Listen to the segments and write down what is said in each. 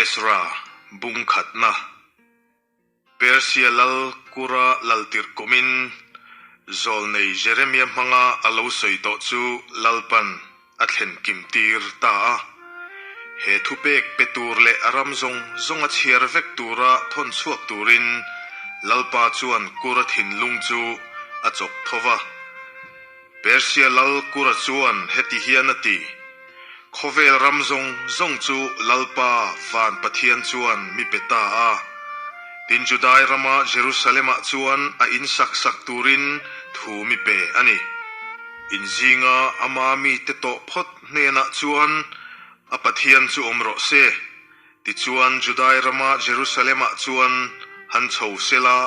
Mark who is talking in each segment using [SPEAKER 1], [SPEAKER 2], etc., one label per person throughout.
[SPEAKER 1] Ezra bung khatna Persia lal Kura lal tirh kumin zawlnei Jeremia hmanga a lo sawi tawh chu Lalpan a thlen kim tir ta a. He thupek pe tur leh a ram zawng zawng a chhiar vek tura thawn chhuak turin Lalpa chuan Kura thinlung chu a chawk tho va. Persia lal Kura chuan heti hian a ti, Khawvel ram zawng zawng chu Lalpa van Pathian chuan mi pe ta a. Tin Judai rama Jerusalem-ah chuan a in sak sak turin thu mi pe a ni. In zinga ama mite tawh phawt hnenah chuan a Pathian chu awm rawh se. Tichuan Judai rama Jerusalem-ah chuan han chho sela,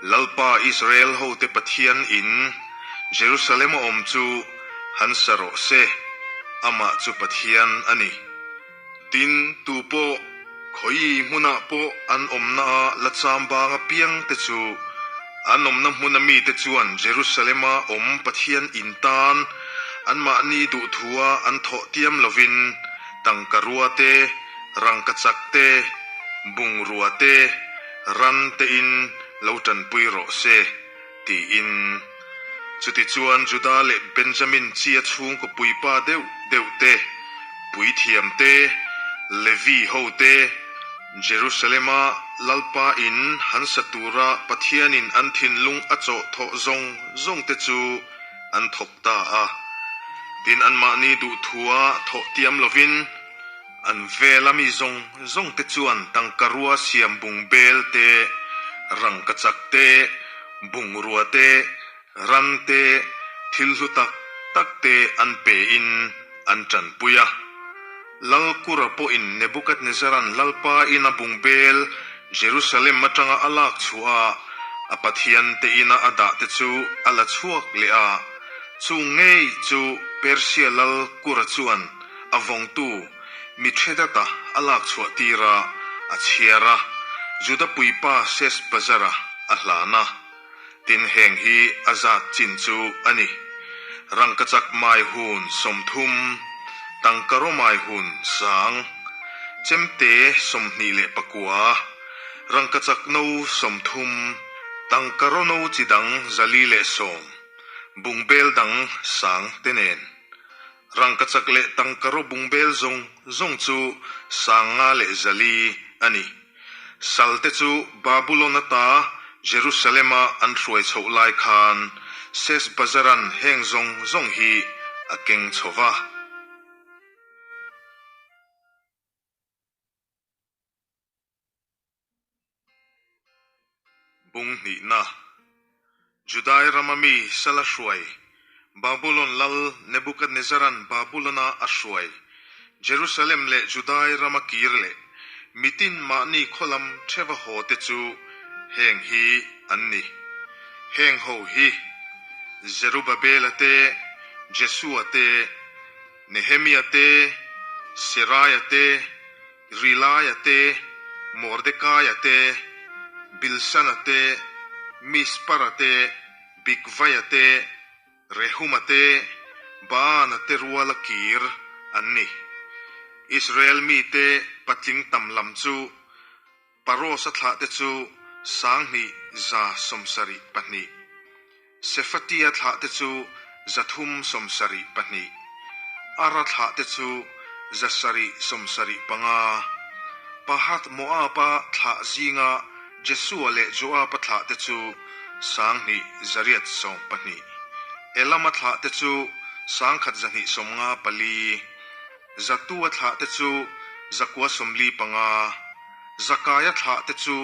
[SPEAKER 1] Lalpa Israel hote Pathian in Jerusalem-a awm chu han sa rawh se, amah chu Pathian a ni. Tin, tu pawh, khawi hmunah pawh an awmna-a la cham bang apiang te chu an awmna hmuna mite chuan Jerusalem-a awm Pathian in tan anmahni duhthua an thawh tiam lovin tangka rua te, rangkachak te, bungrua te, ran tein lo tanpui rawh se, tiin. Chutichuan Juda leh Benjamin chia chhungkaw puipa deuh deuh te, puithiam te, Levi ho te, Jerusalema Lalpa in han sa tura Pathianin an thinlung a chawh thawh zawng zawng te chu an thawk ta a. Tin anmahni duhthua thawh tiam lovin an vela mi zawng zawng te chuan tangka rua siam bung bel te, rangkachak te, bungrua te, ran te, thil hlu tak tak te an pe in an tanpui a. Lalkura pawhin Nebukadnezaran Lalpa ina bung bel Jerusalem atanga a lak chhuah a, a Pathian te ina a dah te chu a la chhuak leh a, chung ngei chu Persia lal Kura chuan a vawngtu Mithredata a lak chhuah tir a, a chhiar a, Juda puipa Sesbazara a hlan a. Tin heng hi a zat chin chu a ni. Rangkachak mai hun 30, tangkaraw mai hun sang, chemte 29, rangkachak no 30, tangkaraw no chi dang 410, bungbel dang sang te nen. Rangkachak leh tangkaraw bungbel zawng zawng chu 504 a ni. Sal te chu Babulon ata Jerusalem-a an hruai chhoh lai khan Sesbazaran heng zawng zawng hi a keng chho va. Bung hnihna, Judai rama mi sala hruai, Babulon lal Nebukadnezaran Babulona a hruai, Jerusalem leh Judai rama kir leh mitin mahni khaw lam theva haw te chu heng hi an ni. Heng ho hi, Zerubabela te, Jesua te, Nehemia te, Seraia te, Rilaia te, Mordekaia te, Bilsana te, Mispara te, Bigvaia te, Rehuma te, Baana te ruala kir an ni. Israel mite patling tam lam chu Parosa thlahte chu 2172. Sefatia thlahte chu 372. Ara thlahte chu 775. Pahath Moaba thlah zinga Jesua leh Joaba thlahte chu 2812. Elama thlahte chu 1254. Zatua thlahte chu 945. Zakaia thlahte chu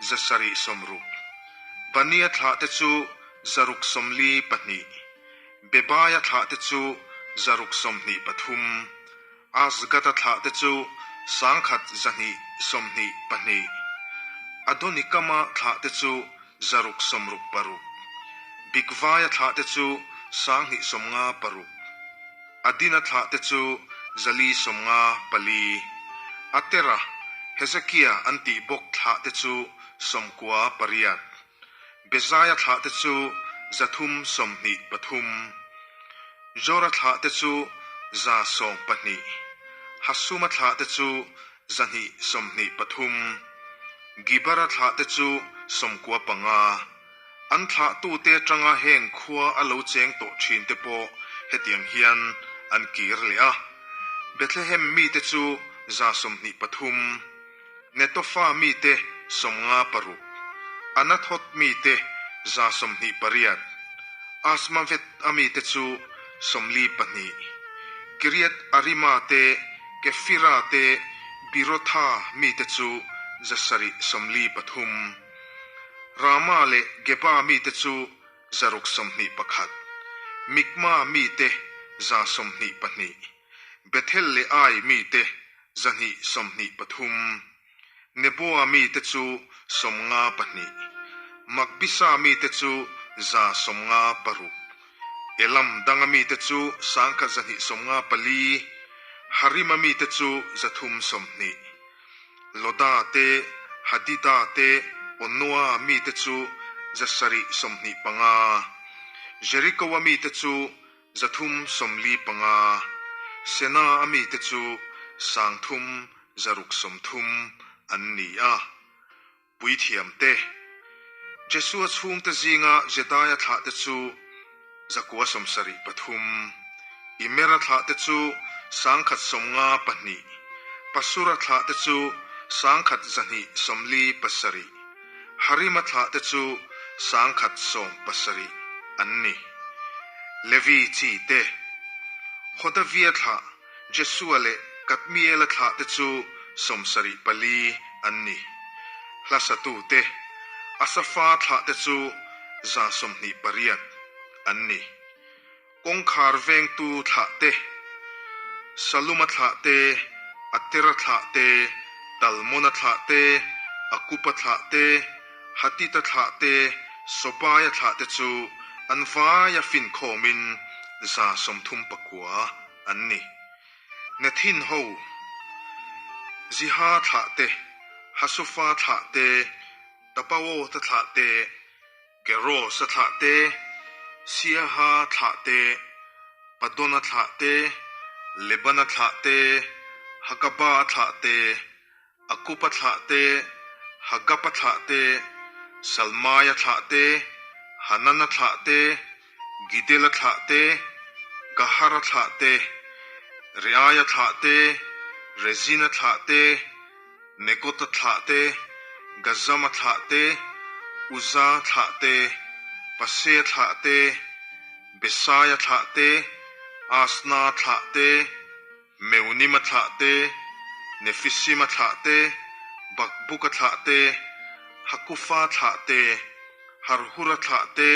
[SPEAKER 1] 760. Bania thlahte chu 642. Bebaia thlahte chu 623. Azgada thlahte chu 1122. Adonikama thlahte chu 666. Bigvaia thlahte chu 2056. Adina thlahte chu 454. Atera, Hezekia an tih bawk thlahte chu 98. Bezaia thlahte chu 323. Jora thlahte chu 112. Hasuma thlahte chu 223. Gibara thlahte chu 95. An thlahtute atanga heng khua a lo cheng tawh thinte pawh hetiang hian an kir leh a, Bethlehem mite chu 123, Netofa mite 56, Anathoth mite 128, Asmavet a mite chu 42, Kiriat Arima te, Kefira te, Birotha mite chu 743. Rama leh Geba mite chu 621, Mikma mite 122, Bethel leh Ai mite 223, Neboa mite chu 52, Makbisa mite chu 156, Elam danga mite chu 1,254, Harima mite chu 320. Loda te, Hadida te, Onoa mite chu 725, Jeriko-a mite chu 345, Sena-a mite chu 3,630 an ni a. Puithiamte, Jesua chhungte zinga Jedaia thlahte chu 973, Imera thlahte chu 1,052, Pasura thlahte chu 1,247, Harima thlahte chu 1,017 an ni. Levi chi te, Hodavia thlah Jesua leh Kadmiela thlahte chu 74 an ni. Hla satute, Asafa thlahte chu 128 an ni. Kawngkhar vengtu thlahte, Saluma thlahte, Atera thlahte, Talmona thlahte, Akupa thlahte, Hatita thlahte, Sobaia thlahte chu an vaia finkhawmin 39 an ni. Nethin ho, Ziha thlah te, Hasufa thlah te, Tapaota thlah te, Kerosa thlah te, Siaha thlah te, Padona thlah te, Lebana thlah te, Hakaba thlah te, Akupa thlah te, Hagapa thlah te, Salmaia thlah te, Hanana thlah te, Gidela thlah te, Gahara thlah te, Reaia thlah te, Rezina thlah te, Nekota thlah te, Gazama thlah te, Uza thlah te, Pasea thlah te, Besaia thlah te, Asna thlah te, Meunima thlah te, Nefisima thlah te, Bakbuka thlah te, Hakufa thlah te, Harhura thlah te,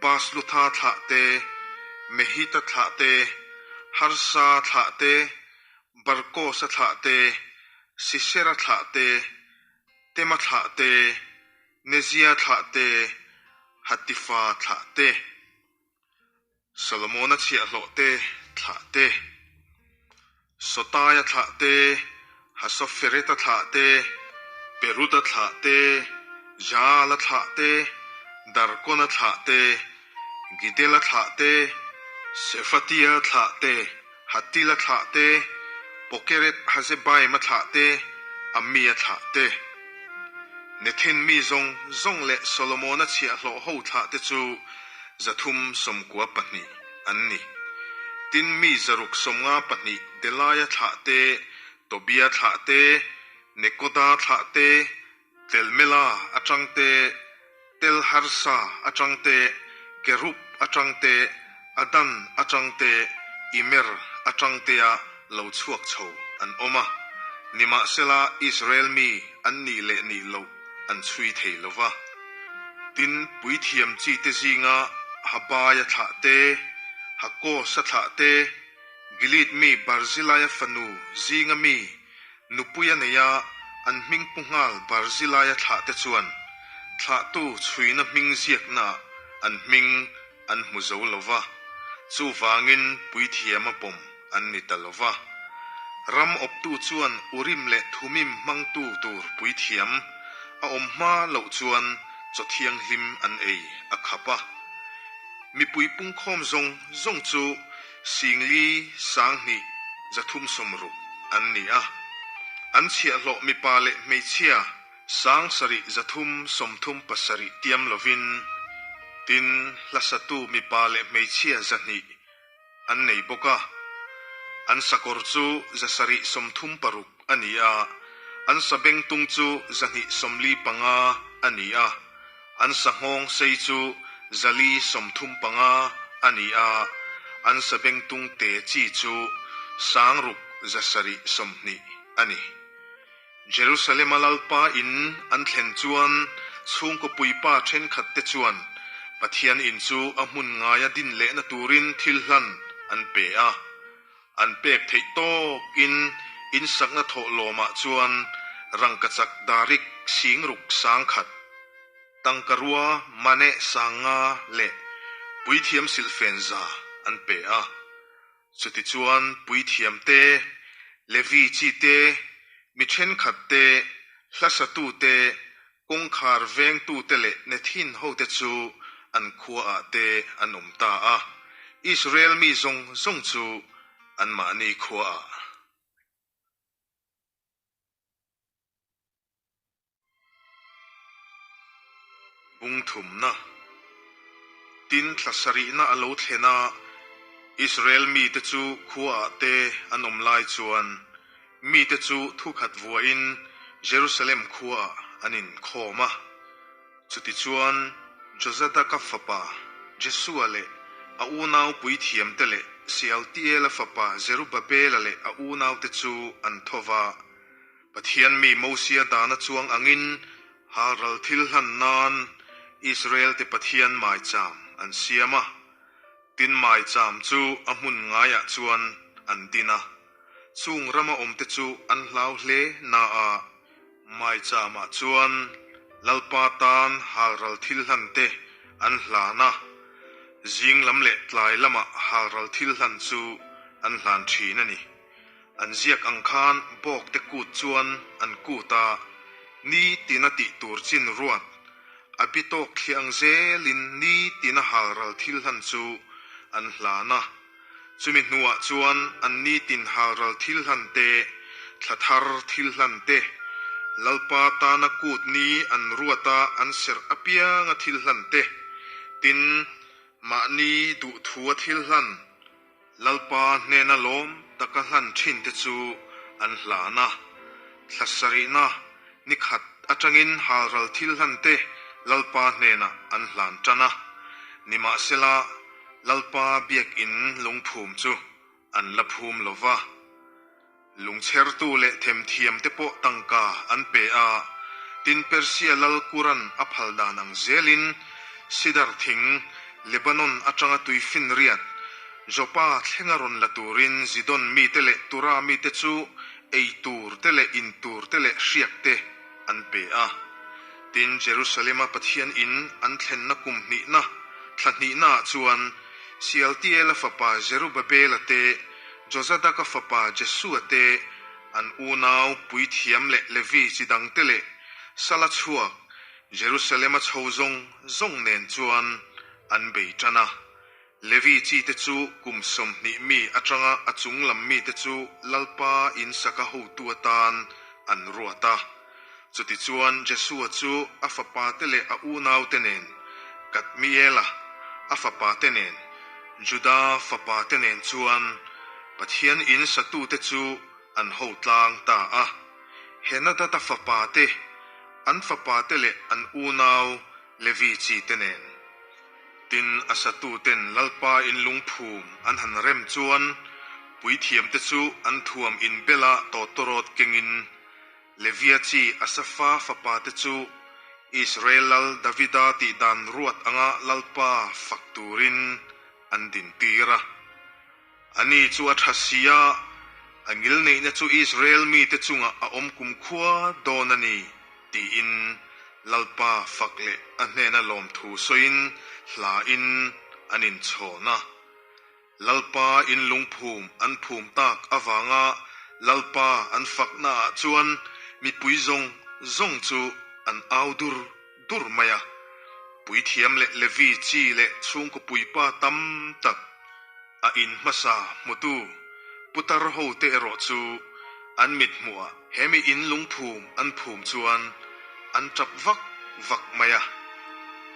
[SPEAKER 1] Baslutha thlah te, Mehita thlah te, Harsa thlah te, Barkosa thlah te, Sisera thlah te, Tema thlah te, Nezia thlah te, Hatifa thlah te. Solomona chhiahhlawh te thlah te, Sotaia thlah te, Hasofereta thlah te, Peruda thlah te, Jaala thlah te, Darkona thlah te, Gidela thlah te, Sefatia thlah te, Hatila thlah te, Pokeret Hazebaima thlah te, Amia thlah te. Nethin mi zawng zawng leh Solomona chhiahhlawh ho thlah te chu 392 an ni. Tin mi 652 Delaia thlah te, Tobia thlah te, Nekoda thlah te, Telmela atang te, Telharsa atang te, Kerub atang te, Adan atang te, Imer atang tea lo chhuak chho an awm a. Nimahsela Israel mi an nih leh nih loh an chhui thei lo va. Tin, puithiam chite zinga Habaia thlah te, Hakosa thlah te, Gilead mi Barzilaia fanu zinga mi nupui a nei a, an hming pu nghal Barzilaia thlah te chuan thlahtu chhuina hming ziaknaah an hming an hmu zo lo va, chuvangin puithiam a pawm an ni ta lo va. Ram awptu chuan Urim leh Thumim hmangtu tur puithiam a awm hma loh chuan chaw thianghlim an ei a khap a. Mipui pungkhawm zawng zawng chu 4,236 an ni a. An chhiahhlawh mipa leh hmeichhia 7000 337 tiam lovin, tin, hlasatu mipa leh hmeichhia 200 an nei bawk a. An sakawr chu 736 a ni a, an sabengtung chu 245 a ni a, an sanghawng sei chu 435 a ni a, an sabengtung te chi chu 6720 a ni. Jerusalema Lalpa in an thlen chuan chhungkaw puipa thenkhatte chuan Pathian in chu a hmun ngaia din lehna turin thil hlan an pe a. An pek theih tawkin in sakna thawhlawmah chuan rangkachak darik singruk 10,000, tangkarua mane 5000 leh puithiam silhfen 100 an pe a. Chutichuan puithiam te, Levi chi te, mi thenkhat te, hlasatu te, kawngkhar vengtu te leh Nethin hote chu an khuaah te an awm ta a, Israel mi zawng zawng chu anmahni khuaah. Bung thumna. Tin, thla sarihna a lo thlen a, Israel mite chu khuaah te an awm lai chuan mite chu thukhat vuahin Jerusalem khuaah an inkhawm a. Chutichuan, Jozadaka fapa Jesua leh a unau puithiamte leh Sealtiela fapa Zerubabela leh a unaute chu an tho va. Pathian mi Mosia dana chuang angin halral thil hlan nan Israel-te Pathian maicham an siam a. Tin maicham chu a hmun ngaiah chuan an din a. Chung rama awmte chu an hlau hle na a, maichamah chuan Lalpa tan halral thil hlan te an hlan a. Zing lam leh tlai lamah halral thil hlan chu an hlan thin a ni. An ziak ang khan bawkte kut chuan an kut a, ni tina tih tur chin ruat, a bi tawk thliah ang zelin ni tina halral thil hlan chu an hlan a. Chumi hnuah chuan an ni tin halral thil hlan te, thla thar thil hlan te, Lalpa tana kut ni an ruata an serh apianga thil hlan te, tin, mahni duhthua thil hlan, Lalpa hnena lawm taka hlan thin te chu an hlan a, thla sarihna ni khat atangin halral thil hlan te Lalpa hnenah an hlan tan a, nimahsela Lalpa biakinn lungphum chu an la phum lo va. Lungchhertu leh themthiamte pawh tangka an pe a, tin Persia lal Kuran a phal dan ang zelin Sidar thing, Lebanon atanga tuifinriat, Joppa thlenga rawn la turin Zidon mite leh Tura mite chu ei tur te leh in tur te leh hriak te an pe a. Tin, Jerusalema Pathian in an thlenna kum hnihna, thla hnihnaah chuan Sealtiela fapa Zerubabela te, Jozadaka fapa Jesua te, an unau puithiam leh Levi chi dangte leh Sala chhuak Jerusalema chho zawng zawng nen chuan an bei tan a. Levi chite chu kum 20 mi atanga a chung lam mite chu Lalpa in saka hotu atan an ruat a. Chutichuan Jesua chu a fapate leh a unaute nen, Kadmiela a fapate nen, Juda fapate nen chuan Pathian in satute chu an ho tlang ta a. Henadada fapate, an fapate leh an unau Levi chite nen. Tin, a satuten Lalpa in lungphum an han rem chuan puithiamte chu an thuam inbela tawtawrawt kengin Levia chi Asafa fapate chu Israel lal Davida tih dan ruat anga Lalpa fak turin an dintir a. Ani chu a tha si a, a ngilneihna chu Israel mite chungah a awm kumkhua dawn a ni, tiin Lalpa fak leh a hnena lawmthu sawiin hlain an inchhawn a. Lalpa in lungphum an phum tak avanga Lalpa an faknaah chuan mipui zawng zawng chu an au dur dur mai a. Puithiam leh Levi chi leh chhungkaw puipa tam tak a in hmasa hmutu putar hote erawh chu An mit hmuhah he mi in lungphum an phum chuan an tap vak vak mai a.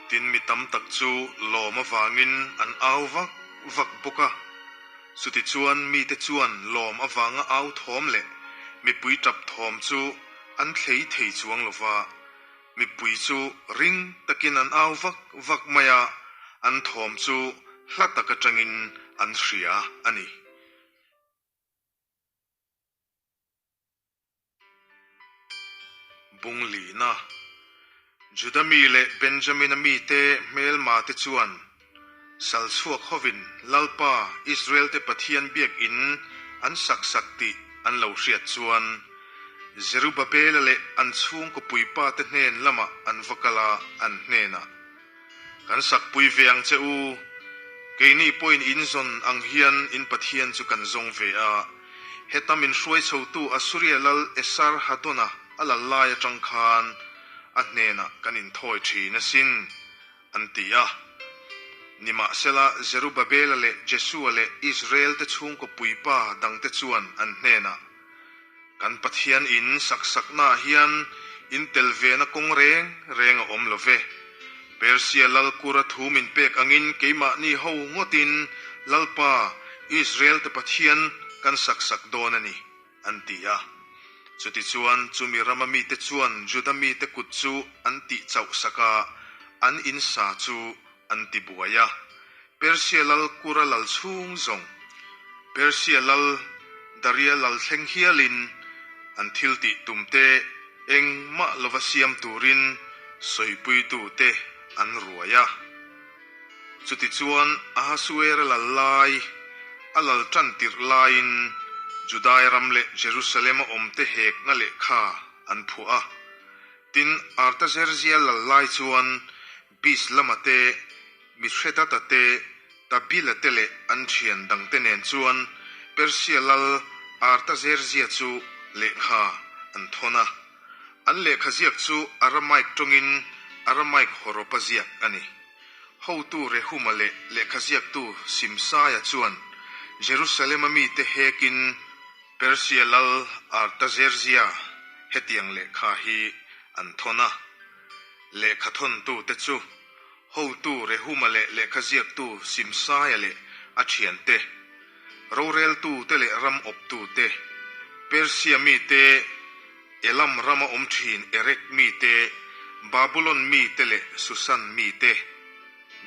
[SPEAKER 1] Tin, mi tam tak chu lawm avangin an au vak vak bawk a. Chutichuan mite chuan lawm avanga au thawm leh mipui tap thawm chu an thlei thei chuang lo va. Mipui chu ring takin an au vak vak mai a, an thawm chu hla tak atangin an hria a ni. Bung lihna, Juda mi leh Benjamina mite hmelmate chuan sal chhuak hovin Lalpa Israelte Pathian biakinn an sak sak tih an lo hriat chuan Zerubabela leh an chhungkaw puipate hnen lamah an va kal a, an hnenah, Kan sakpui ve ang che u. Keini pawhin in zawn ang hian in Pathian chu kan zawng ve a. Heta min hruai chhotu Assuria lal Esarhadona a lal lai atang khan a hnenah kan inthawi thin asin, an ti a. Nimahsela, Zerubabela leh Jesua leh Israel-te chhungkaw puipa dangte chuan an hnenah, Kan Pathian in sak saknaah hian in tel vena kawng reng reng a awm lo ve. Persia lal Kura thu min pek angin keimahni ho ngawtin Lalpa, Israel-te Pathian kan sak sak dawn a ni, an ti a. Chutichuan chumi rama mite chuan Juda mite kut chu an tih chauh sak a, an in sa chu an ti buai a. Persia lal Kura lal chhung zawng, Persia lal Daria lal thleng hialin an thil tih tumte engmah lova siam turin sawipuitute an ruai a. Chutichuan Ahasuera lal lai, a lal tan tirh laiin Judai ram leh Jerusalem-a awmte hekna lehkha an phuah a. Tin, Artazerzia lal lai chuan Bis lama te, Mithredata te, Tabila te leh an thian dangte nen chuan Persia lal Artazerzia chu lehkha an thawn a. An lehkha ziak chu Aramaik tawngin Aramaik hawrawpa ziak a ni. Hotu Rehuma leh lehkha ziaktu Simsaia chuan Jerusalema mite hekin Persia lal Artazerzia hetiang lehkha hi an thawn a. Lehkha thawntute chu hotu Rehuma leh lehkha ziaktu Simsaia leh a thiante, roreltute leh ram awptute, Persia mite, Elam rama awm thin Erek mite, Babulon mite leh Susan mite,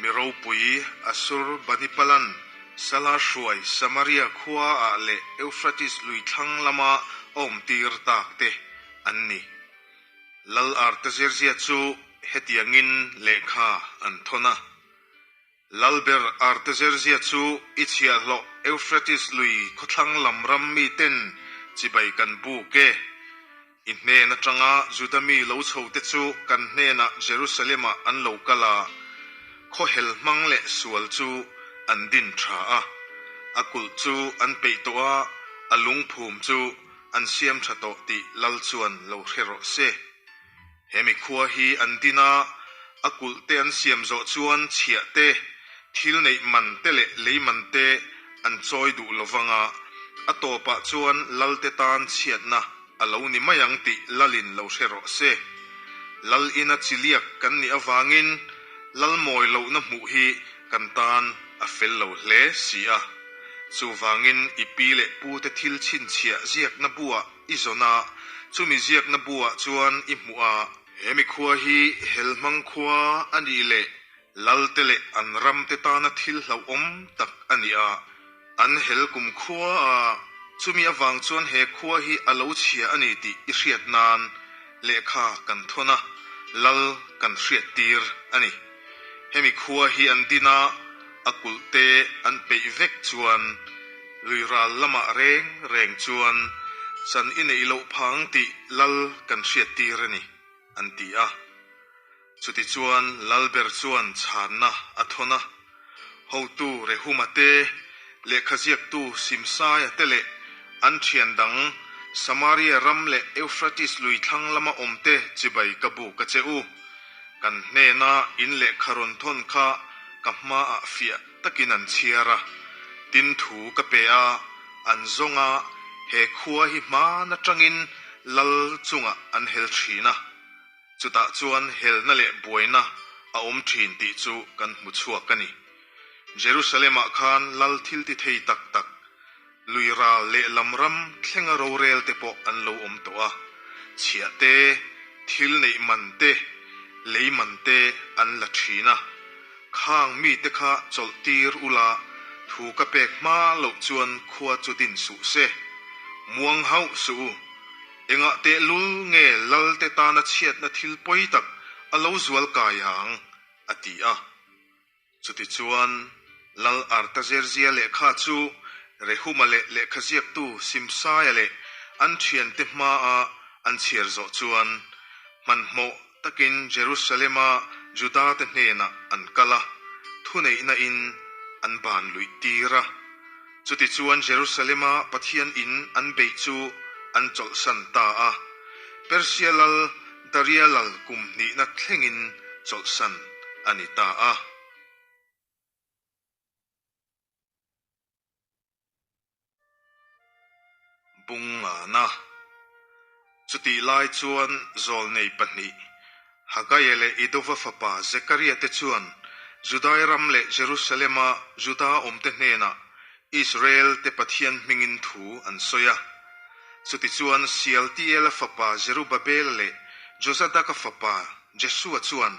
[SPEAKER 1] mi ropui Assurbanipal-an Sala hruai Samaria khuaah leh Euphrates lui thlang lama a awmtir takte an ni. Lal Artazerzia chu hetiangin lehkha an thawn a, Lalber Artazerzia chu i chhiahhlawh Euphrates lui khawthlang lam ram miten chibai kan buk e. I hnen atanga Juda mi lo chhote chu kan hnenah Jerusalem-ah an lo kal a, khaw hel hmang leh sual chu an din tha a, a kulh chu an peih tawh a, a lungphum chu An siam tha tawh tih lal chuan lo hre rawh se. He mi khua hi an din a, a kulh te an siam zawh chuan chhiah te, thil neih man te leh lei man te an chawi duh lo vang a, a tawpah chuan lal te tan chhiatna a lo ni mai ang tih lalin lo hre rawh se. Lal ina chiliak kan nih avangin lal mawi lohna hmuh hi kan tan a fel lo hle si a. Chuvangin i pi leh pute thil chhinchhiah ziakna buah i zawn a, chumi ziakna buah chuan i hmuh a. He mikhua hi helhmang khua a nih leh lalte leh an ramte tana thil hlauhawm tak a ni a, an hel kum khua a, chumi avang chuan he khua hi a lo chhia a ni tih i hriat nan lehkha kan thawn a, lal kan hriattir a ni. Hemi khua hi an din a, a kulh te an peih vek chuan lui ral lamah reng reng chuan chan i neih loh phang tih lal kan hriattir a ni, an ti a. Chutichuan Lalber chuan chhanna a thawn a, hotu Rehuma te, lehkha ziaktu Simsaia te leh an thian dang Samaria ram leh Euphrates lui thlang lama awmte chibai ka buk a che u. Kan hnena in lehkha rawn thawn kha ka hmaah fiah takin an chhiar a, tin thu ka pe a, an zawng a, He khua hi hmaan atangin lal chungah an hel thin a, chutah chuan helna leh buaina a awm thin tih chu kan hmu chhuak a ni. Jerusalem-ah khan lal thiltithei tak tak, lui ral lehlam ram thlenga rorel te pawh an lo awm tawh a, chhiah te, thil neih man te, lei man te an la thin a. Khang mite kha chawlh tir ula, thu ka pek hma loh chuan khua chu din suh se. Muang hauh suh u. Engah tehlul nge Lalte tana chhiatna thil pawi tak a lo zual kai ang? a ti a. Chutichuan, Lal Artazerzia lehkha chu Rehuma leh lehkhaziaktu Simsaia leh an thiante hmaa an chhiar zawh chuan, hmanhmawh takin Jerusalema Judate hnenah an kal a, thuneihna in an ban luih tir a. Chutichuan Jerusalema Pathian in an beih chu an chawlhsan ta a, Persia lal Daria lal kum hnihna thlengin chawlhsan a ni ta a. Bungana. Chutih lai chuan zawlnei pahnih, Hagaia leh Idova fapa Zekaria te chuan Judai ram leh Jerusalema Juda awmte hnenah Israel te Pathian hmingin thu an sawi a. Chutichuan Sealtiela fapa Zerubabela leh Jozadaka fapa Jesua chuan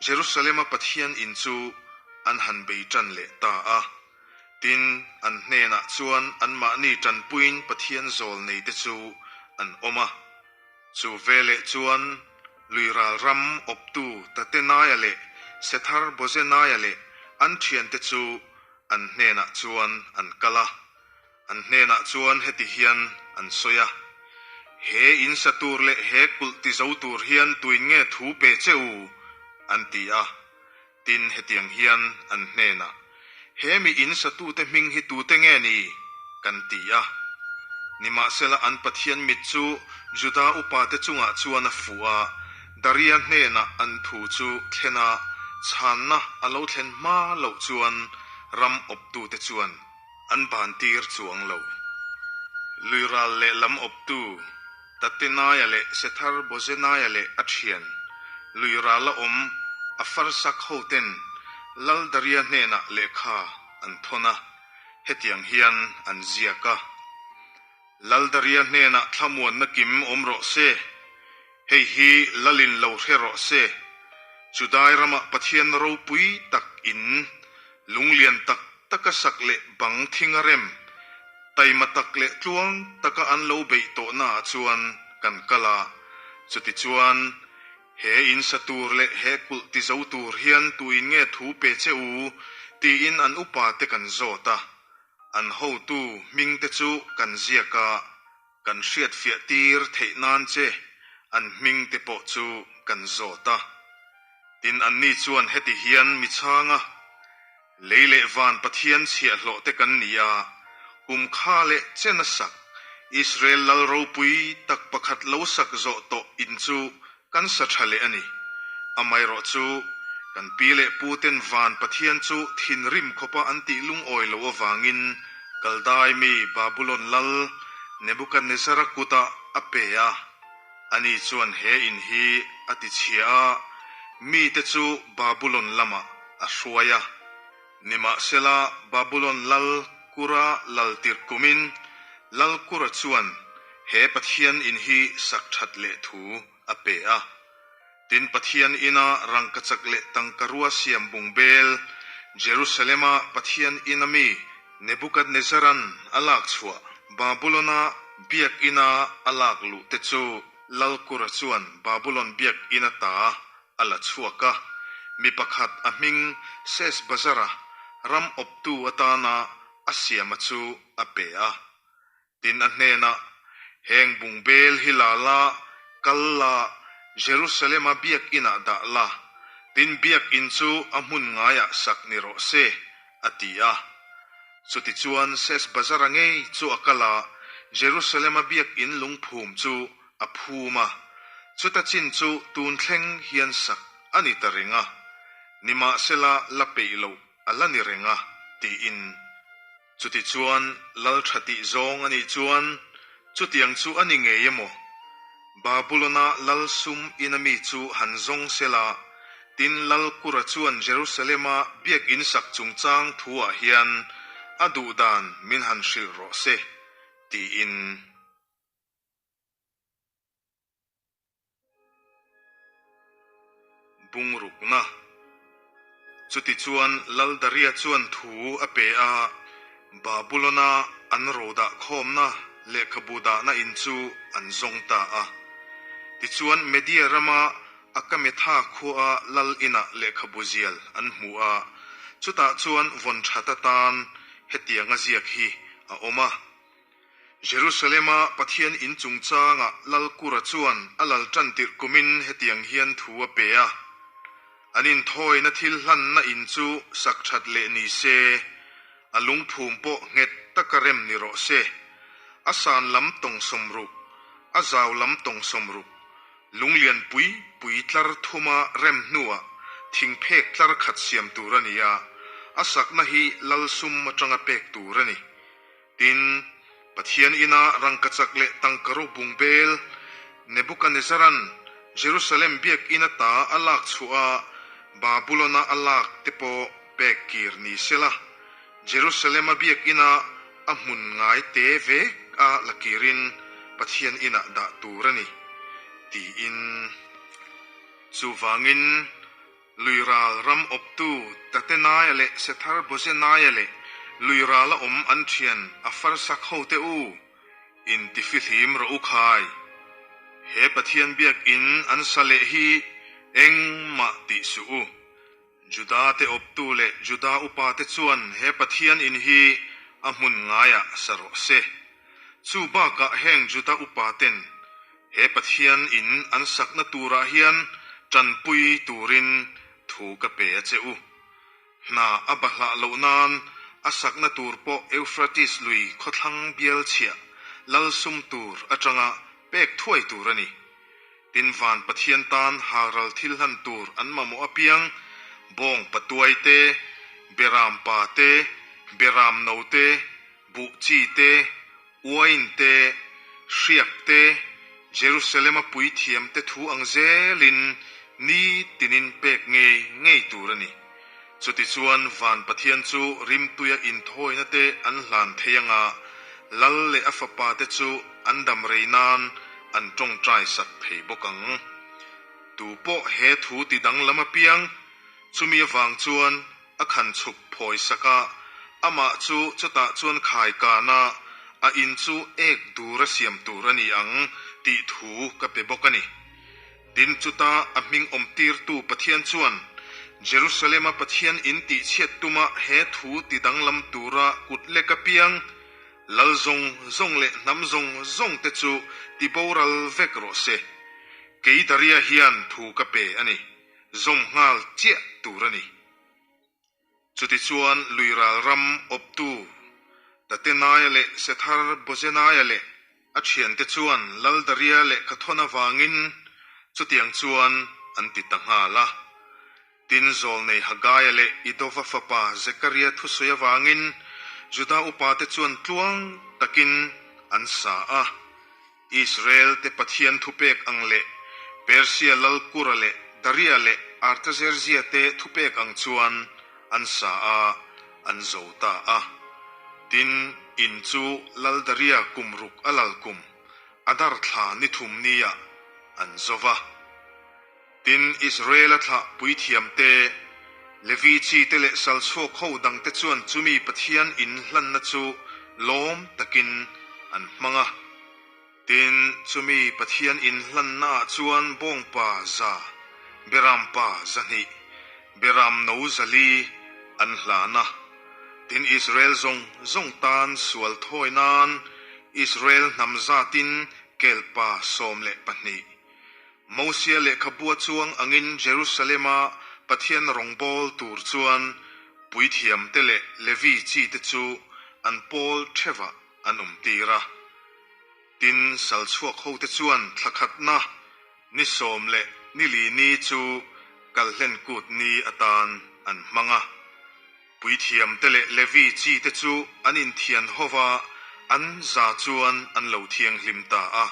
[SPEAKER 1] Jerusalema Pathian in chu an han bei tan leh ta a. Tin, an hnenah chuan anmahni tanpuiin Pathian zawl neite chu an awm a. Chu veleh chuan Luiral ram awptu Tatenaia leh Sethar Bozenaia leh an thiante chu an hnenah chuan an kal a. An hnenah chuan heti hian an sawi a, He in sa tur leh he kulh ti zo tur hian tuin nge thu pe che u? an ti a. Tin, hetiang hian an hnenah, He mi in satute hming hi tute nge ni? kan ti a. Nimahsela an Pathian mit chu Juda upate chungah chuan a fuh a, Daria hnenah an thu chu thlen a, chhanna a lo thlen hma loh chuan ram awptute chuan an bantir chuang lo. Luiral lehlam awptu Tatenaia leh Sethar Bozenaia leh a thian, lui rala awm Afarsak hoten Lal Daria hnenah lehkha an thawn a, hetiang hian an ziak a, Lal Daria hnenah thlamuanna kim awm rawh se, hei hi Lalin lo hre rawh se, Judai ramah Pathian ropui tak in lunglian tak taka sak leh bang thing a rem, Taima tak leh tluang taka an lo beih tawhnaah chuan kan kal a, chutichuan he in sa tur leh he kulh ti zo tur hian tuin nge thu pe che u tiin an upate kan zawt a, an hotu hmingte chu kan ziak a, kan hriatfiah tir theih nan che an hmingte pawh chu kan zawt a. Tin, anni chuan heti hian mi chhang a, Lei leh van Pathian chhiahhlawh te kan ni a, kum kha leh chen a sak, Israel lal ropui tak pakhat lo sak zawh tawh in chu kan sa tha leh a ni. Amaherawh chu, kan pi leh pu ten van Pathian chu thinrim khawpa an tih lungawi loh avangin Kaldai mi Babulon lal Nebukadnezara kutah a pe a. Ani chuan he in hi a ti chhia a, mite chu Babulon lamah a hruai a. Nimahsela, Babulon lal Kura lal tirh kumin Lal Kura chuan he Pathian in hi sak that leh thu a pe a. Tin, Pathian ina rangkachak leh tangkarua siam bungbel, Jerusalema Pathian ina mi Nebukadnezaran a lak chhuah Babulona biak ina a lak luh te chu Lal Kura chuan Babulon biak ina ta a la chhuak a, mi pakhat a hming Sesbazara ram awptu atana a siama chu a pe a. Tin a hnenah, Heng bungbel hi la la, kal la, Jerusalema biakinah dah la, tin biakin chu a hmun ngaiah sak ni rawh se, a ti a. Chutichuan Sesbazara ngei chu a kal a, Jerusalema biakin lungphum chu a phum a, chuta chin chu tun thleng hian sak a ni ta reng a, nimahsela la peih loh a la ni reng a, tiin. Chutichuan, lal tha tih zawng a nih chuan chutiang chu a ni ngei emaw? Babulona lal sum ina mi chu han zawng sela, tin lal Kura chuan Jerusalema biak in sak chungchang thuah hian a duh dan min han hrilh rawh se, tiin. Bungrukna. Chutichuan Lal Daria chuan thu a pe a, Babulona an ro dah khawmna lehkhabu dahna in chu an zawng ta a. Tichuan Media rama Akametha khuaa lal inah lehkhabu zial an hmu a, chutah chuan vawn that atan hetianga ziak hi a awm a. Jerusalema Pathian in chungchangah Lal Kura chuan a lal tan tirh kumin hetiang hian thu a pe a, An inthawina thil hlanna in chu sak that leh ni se, a lungphum pawh nghet taka rem ni rawh se. A san lam tawng 60, a zau lam tawng 60, lunglian pui pui tlar thuma rem hnuah thingphek tlar khat siam tur a ni a, a sakna hi lal sum atanga pek tur a ni. Tin, Pathian ina rangkachak leh tangka bung bel Nebukanezaran Jerusalem biakinn ata a lak chhuah a, Babulona a lak te pawh pek kir ni sela, Jerusalema biakina a hmun ngai te vek a la kirin Pathian inah dah tur a ni, tiin. Chuvangin. Luiral ram awptu Tatenaia leh Sethar Bozenaia leh luirala awm an thian a farsak hote u, intifihlim rawh u khai. He Pathian biakinn an sa leh hi engmah tih suh u. Juda te awptu leh Juda upa te chuan he Pathian in hi a hmun ngaiah sa rawh se. Chu bakah heng Juda upa ten He Pathian in an sakna turah hian tanpui turin thu ka pe a che u. Hna a bahlah loh nan a sakna tur pawh Euphrates lui khawthlang bial chhiah lal sum tur atanga pek thuai tur a ni. Tin van Pathian tan halral thil hlan tur an mamawh apiang bawng patuai te, beram pa te, beram no te, buh chi te, Uain te, hriak te, Jerusalem-a puithiam te thu ang zelin ni tinin pek ngei ngei tur a ni. Chutichuan van Pathian chu rimtuia inthawina te an hlan thei anga lal leh a fapa te chu an dam rei nan an tawngtai sak thei bawk ang. Tu pawh he thu ti danglam apiang, chumi avang chuan A khan chhuk phawi sak a, amah chu chutah chuan khai kan a, a in chu ek dur a siam tur a ni ang tih thu ka pe bawk a ni. Tin, chuta a hming awm tirtu Pathian chuan Jerusalem-a Pathian in tihchhiat tuma he thu ti danglam tura kut lek apiang, lal zawng zawng leh hnam zawng zawng te chu ti boral vek rawh se. Kei Daria hian thu ka pe a ni. Zawm nghal chiah tur a ni. Chutichuan luiral ram awptu Tatenaia leh Sethar Bozenaia leh a thiante chuan Laldaria lehkha thawn avangin chutiang chuan an ti ta nghal a. Tin, zawlnei Hagaia leh Idova fapa Zekaria thusawi avangin Juda upate chuan tluang takin an sa a. Israel te Pathian thupek ang leh Persia lal Kura leh Daria leh Artazerzia te thupek ang chuan an sa a, an zo ta a. Tin, in chu lal Daria kum ruk a lal kum, Adar thla ni thum niah an zo va. Tin, Israel-a thlah puithiam te, Levi chi te leh sal chhuak ho dang te chuan chumi Pathian in hlanna chu lawm takin an hmang a. Tin, chumi Pathian in hlanna ah chuan bawngpa za, berampa 200, beram no 400 an hlan a. Tin, Israel zawng zawng tan sual thawi nan Israel hnam zatin kelpa 12, Mosia lehkhabua chuang angin Jerusalema Pathian rawngbâwl tûr chuan puithiamte leh Levi chite chu an pâwl ṭhevah an awmtîr a. Tin, sal chhuak hote chuan thla khatna ni sawm leh ni li ni chu kalhlen kût ni atân an hmang a. Puithiamte leh Levi chite chu an inthian ho va, an za chuan an lo thianghlim ta a.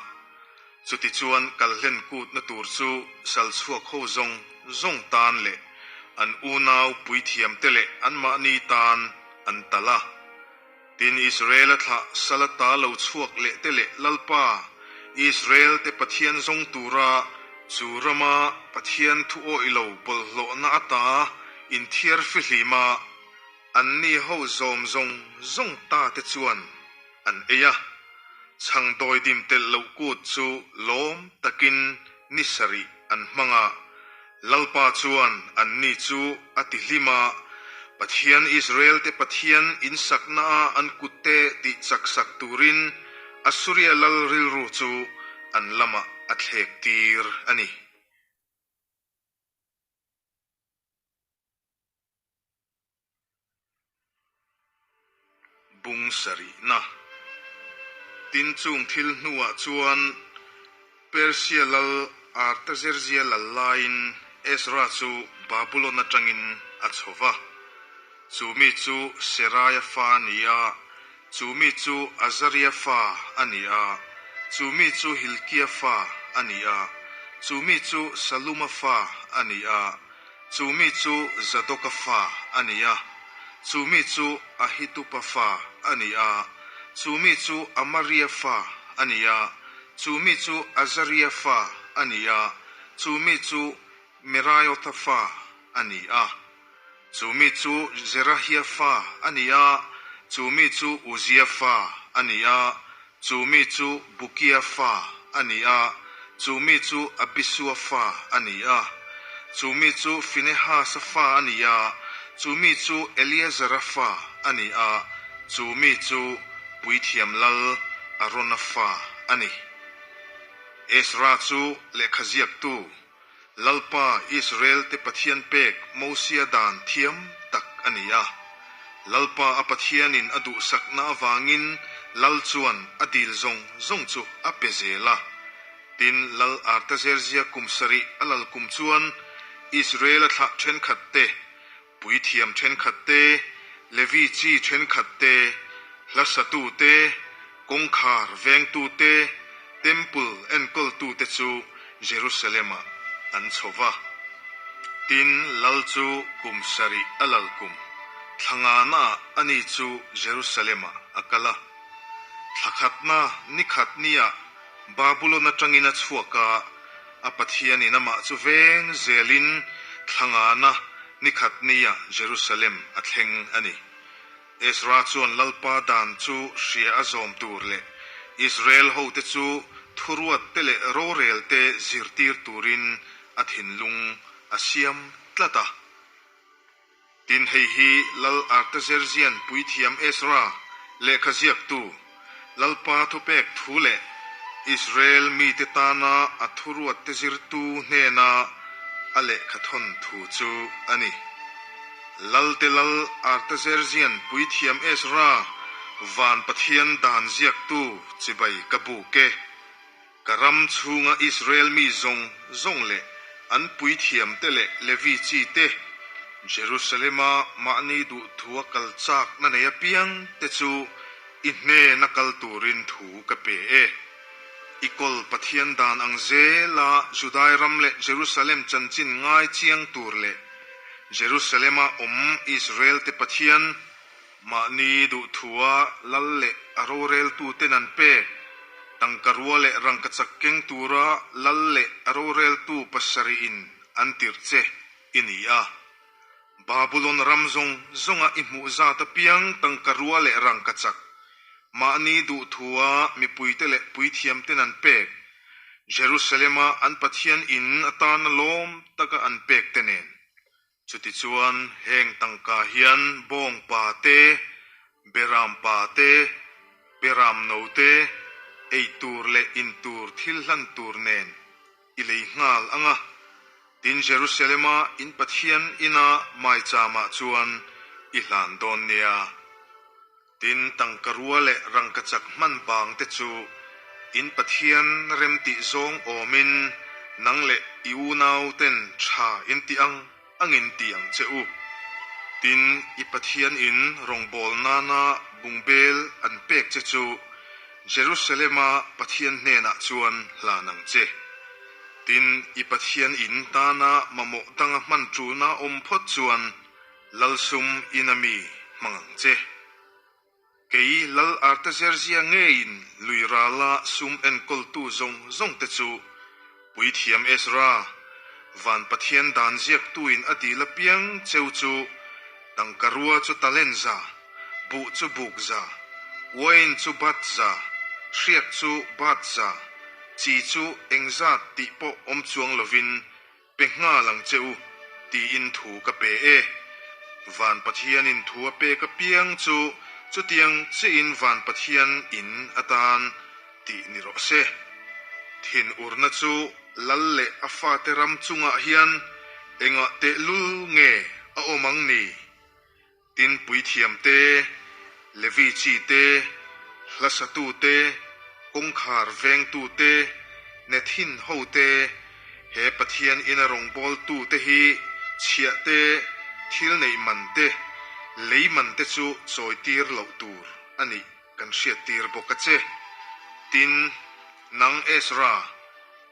[SPEAKER 1] Chutichuan kalhlen kutna tur chu sal chhuak ho zawng zawng tan leh an unau puithiamte leh anmahni tan an talh a. Tin, Israela thlah sal ata lo chhuak leh te leh Lalpa, Israel-te Pathian zawng tura chu rama Pathian thu awih lo bawlhhlawhna ata inthiar fihlima anni ho zawm zawng zawng ta te chuan an ei a. Chhang dawidim telh loh kut chu lawm takin ni sarih an hmang a, Lalpa chuan anni chu a ti hlim a, Pathian Israel-te Pathian in saknaah an kutte tih chak sak turin Assuria lal rilru chu an lamah a thlek tir a ni. Bung sarihna. Tin, chung thil hnuah chuan Persia lal Artazerzia lal laiin Ezra chu Babulon atangin a chho va. Chu mi chu Seraia fa a ni a, chu mi chu Azaria fa a ni a, chu mi chu Hilkia fa a ni a, chu mi chu Saluma fa a ni a, Chu mi chu Zadoka fa a ni a, chu mi chu Ahitupa fa a ni a, chu mi chu Amaria fa a ni a, chu mi chu Azaria fa a ni a, chu mi chu Meraiotha fa a ni a, chu mi chu Zerahia fa a ni a, chu mi chu Uzia fa a ni a, chu mi chu Bukia fa a ni a, chu mi chu Abisua fa a ni a, chu mi chu Finehasa fa a ni a, chu mi chu Eleazara fa a ni a, chu mi chu Puithiam Lal Arona fa a ni. Ezra chu lehkha ziaktu Lalpa Israel-te Pathian pek Mosia dan thiam tak a ni a. Lalpa a Pathianin a duhsakna avangin Lal chuan a dil zawng zawng chu a pe zel a. Tin, Lal Artazerzia kum sarih a lal kum chuan Israel-a thlah thenkhat te, Puithiam thenkhat te, Levi chi thenkhat te, hla satu te, kawngkhar vengtu te, Temple enkawltu te chu Jerusalem-ah an chho va. Tin, lal chu kum sarih a lal kum thla ngana-ah ani chu Jerusalem-ah a kal a. Thla khatna ni khat nia Babulon atangin a chhuak a, a Pathianin amah chu veng zelin thla ngana ni khat nia Jerusalem a thleng a ni. Ezra chuan Lalpa dan chu hria a zawm tur leh Israel hote chu thuruat te leh rorel te zirtir turin a thinlung a siam tlat a. Tin, hei hi Lal Artaxerxian puithiam Ezra lehkha ziaktu, Lalpa thupek thu leh Israel mite tana a thuruatte zirtu hnena a lehkha thawn thu chu a ni. Lalte Lal Artaxerxian puithiam Ezra van Pathian dan ziaktu chibai ka buk e. Ka ram chhunga Israel mi zawng zawng leh an puithiamte leh Levi chite, Jerusalema mahni duhthua kal chakna nei apiangte chu i hnena kal turin thu ka pe e. I kawl Pathian dan ang zela Judai ram leh Jerusalem chanchin ngai chiang tur leh Jerusalema awm Israelte Pathian, Mahni duhthua lal leh a roreltuten an pek, tangka rua leh rangkachak keng tura lal leh a roreltu pasarihin an tirh che i ni a. Babulon ram zawng zawnga i hmuh zat apiang tangka rua leh rangkachak, mahni duhthua mipuite leh puithiamten an pek, Jerusalema an Pathian in atana lawm taka an pekte nen. Chutichuan heng tangka hian bawngpa te, berampa te, beramno te, ei tur leh in tur thil hlan tur nen i lei nghal ang a. Tin, Jerusalema in Pathian ina maicham-ah chuan i hlan dawn nia. Tin, tangka rua leh rangkachak hman bang te chu in Pathian remtih zawng awmin nang leh i unau ten tha in tih ang angin ti ang che u. Tin, i Pathian in rawngbâwl nâna bungbêl an pêk che chu Jerusalem-a Pathian hnênah chuan hlân ang che. Tin, i Pathian in tâna mamawh danga hman ṭulna awm phawt chuan lal sum ina mi hmang ang che. Kei Lal Artazerzia ngeiin lui rala sum enkawltu zawng zawngte chu Puithiam Ezra, Van Pathian dan ziaktuin a dil apiang cheu chu tangkarua chu talent za, buh chu buk za, uain chu bat za, hriak chu bat za, chi chu engzat tih pawh awm chuang lovin Pe nghal ang che u, tiin thu ka pe e. Van Pathianin thu a pek apiang chu chutiang chiahin Van Pathian in atan tih ni rawh se. Thinurna chu lal leh a fate ram chungah hian engah tehlul nge a awm ang ni? Tin, puithiam te, Levi chi te, hlasatu te, kawngkhar vengtu te, Nethin ho te, he Pathian ina rawngbawltu te hi chhiah te, thil neih man te, lei man te chu chawitir loh tur a nih kan hriattir bawk a che. Tin, nang Ezra,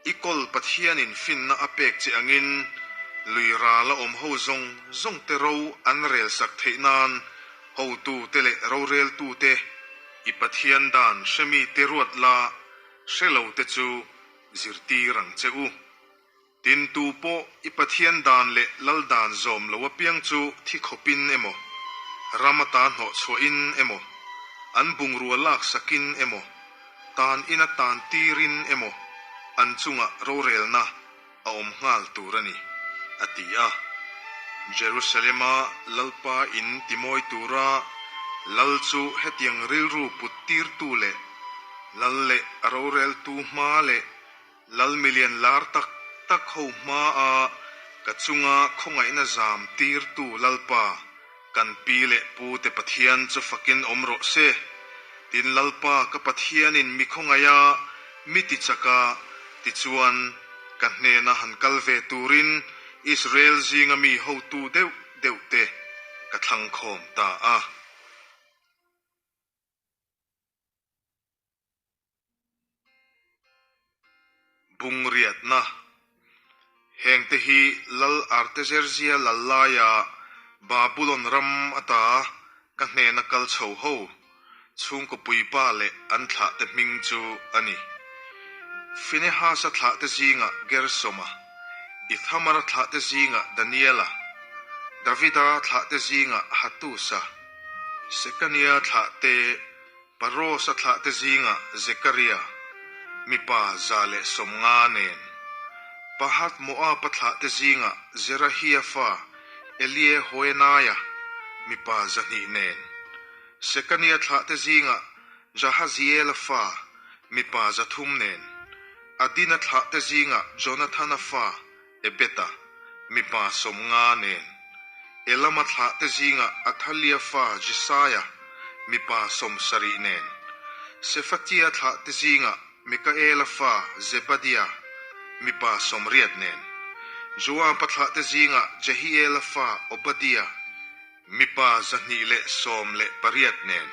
[SPEAKER 1] I kawl Pathianin finna a pek che angin lui rala awm ho zawng zawng te ro an rel sak theih nan hotute leh roreltute i Pathian dan hremi te ruat la hre lo te chu zirtir ang che u. Tin tu pawh i Pathian dan leh lal dan zawm lo apiang chu thi khawpin emaw, ram ata hnawh chhuahin emaw, an bungrua lak sakin emaw, Tan ina tan tirin emaw an chungah rorelna a awm nghal tur a ni, a ti a. Jerusalema Lalpa in timawi tura Lal chu hetiang rilru put tirtu leh Lal leh a roreltu hma leh Lal milian lar tak tak ho hmaa ka chunga khawngaihna zam tirtu Lalpa, kan pi leh pu te Pathian chu fakin awm rawh se. Tin Lalpa ka Pathianin mi khawngaiha mi ti chak a, tichuan ka hnena han kal ve turin Israel zinga mi hotu deuh deuh te ka thlang khawm ta a. Bungriatna, Hengte hi Lal Artazerzia lal laia Babulon ram ata ka hnena kal chho ho chhungkaw puipa leh an thlahte hming chu a ni. Finehasa thlahte zingah Gersoma, Ithamara thlahte zingah Daniela, Davida thlahte zingah Hatusa, Sekania thlahte Paros a thlahte zingah Zekaria, mipa 150 nen, Pahath Moab a thlahte zingah Zerahia fa Eliehoenaia, mipa 200 nen, Sekania thlahte zingah Jahaziela fa, mipa 300 nen, Adina thlahte zingah Jonathana fa Ebeta, mipa 50 nen, Elama thlahte zingah Athalia fa Jesaia, mipa 70 nen, Sefatia thlahte zingah Mikaela fa Zebadia, mipa 80 nen, Joaba thlahte zingah Jehiela fa Obadia, Mipa 218 nen,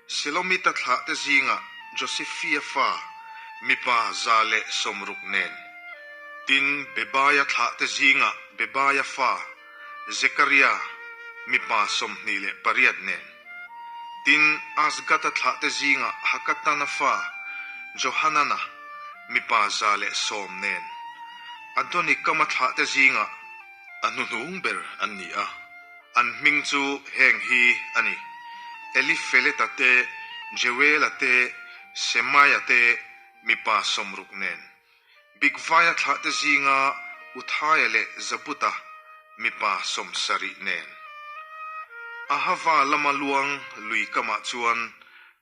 [SPEAKER 1] Selomita thlahte zingah Josifia fa mipa 160 nen, tin Bebaia thlahte zingah Bebaia fa Zekaria mipa 28 nen, tin Azgata thlahte zingah Hakatana fa Johanana mipa 110 nen, Adonikama thlahte zingah A hnuhnung ber an ni a, an hming chu heng hi a ni, Elifeleta te, Jeuela te, Semaia te, mipa 60 nen. Bigvaia thlahte zinga Uthaia leh Zabuta, mipa 70 nen. Ahava lama luang lui kamah chuan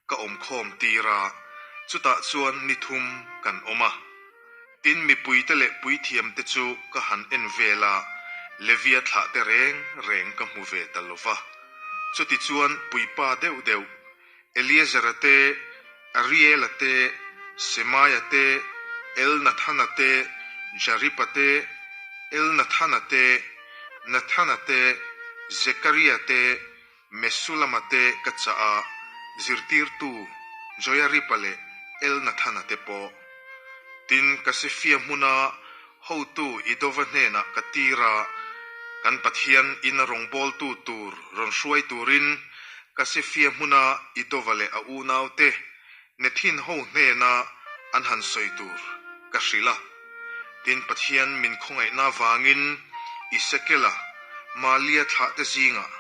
[SPEAKER 1] ka awmkhawm tir a, chutah chuan ni thum kan awm a. Tin, mipuite leh puithiamte chu ka han en vel a, Levia thlahte reng reng ka hmu ve ta lo va. Chutichuan puipa deuh deuh, Eliezera te, Ariela te, Semaia te, Elnathana te, Jaripa te, Elnathana te, Nathana te, Zekaria te, Mesulama te ka chah a, zirtirtu Joiaripa leh Elnathana te pawh. Tin, Kasifia hmuna hotu Idova hnenah ka tir a, kan Pathian ina rawngbawltu tur rawn hruai turin Kasifia hmuna Idova leh a unaute Nethin ho hnena an han sawi tur ka hrilh a. Tin, Pathian min khawngaihna avangin Isekela, Malia thlahte zingah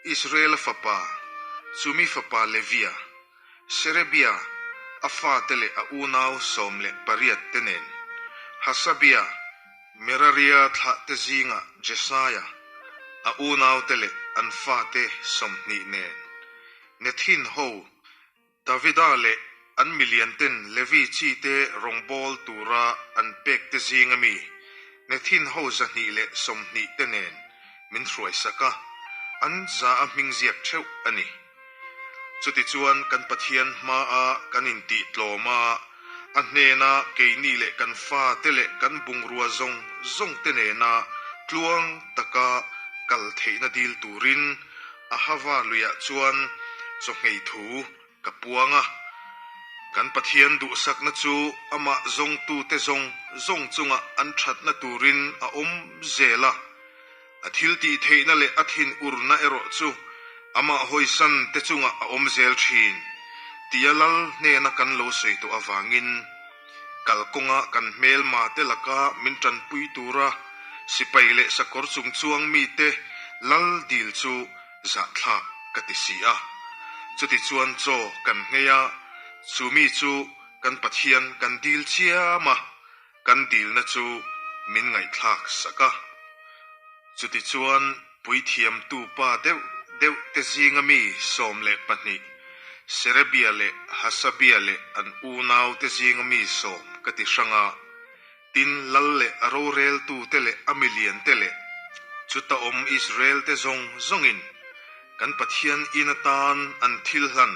[SPEAKER 1] Israela fapa, chumi fapa Levia, Serebia, a fate leh a unau 18 te nen, Hasabia, Meraria thlahte zingah Jesaia, a unaute leh an fate 20 nen, Nethin ho Davida leh an milianten Levi chite rawngbâwl tûra an pêkte zînga mi Nethin ho 220 te nên min hruaisak a, an za a hming ziak ṭheuh a ni. Chutichuan kan Pathian hmaa kan intih tlâwm a, a hnêna keini leh kan fate leh kan bungrua zawng zawngte nêna tluang taka kal theihna dîl tûrin Ahava luiah chuan chawhngei thu ka puang a. Kan Pathian duhsakna chu amah zawngtute zawng zawng chungah an thatna turin a awm zel a. A thil tih theihna leh a thinurna erawh chu amah hawisan te chungah a awm zel thin tia lal hnena kan lo sawi tawh avangin Kalkawnga kan hmelma te laka min tanpui tura sipai leh sakawr chung chuang mite lal dil chu zahthlak ka ti si a. Chutichuan chaw kan nghei a, chu mi chu kan Pathian kan dil chiam a, kan dilna chu min ngaihthlak sak a. Chutichuan puithiamtu pa deuh deuh te zinga mi 12, Serebia leh Hasabia leh an unau te zinga mi 10 ka ti hrang a, tin lal leh a roreltu te leh a milian te leh chuta awm Israel te zawng zawngin kan Pathian in atan an thil hlan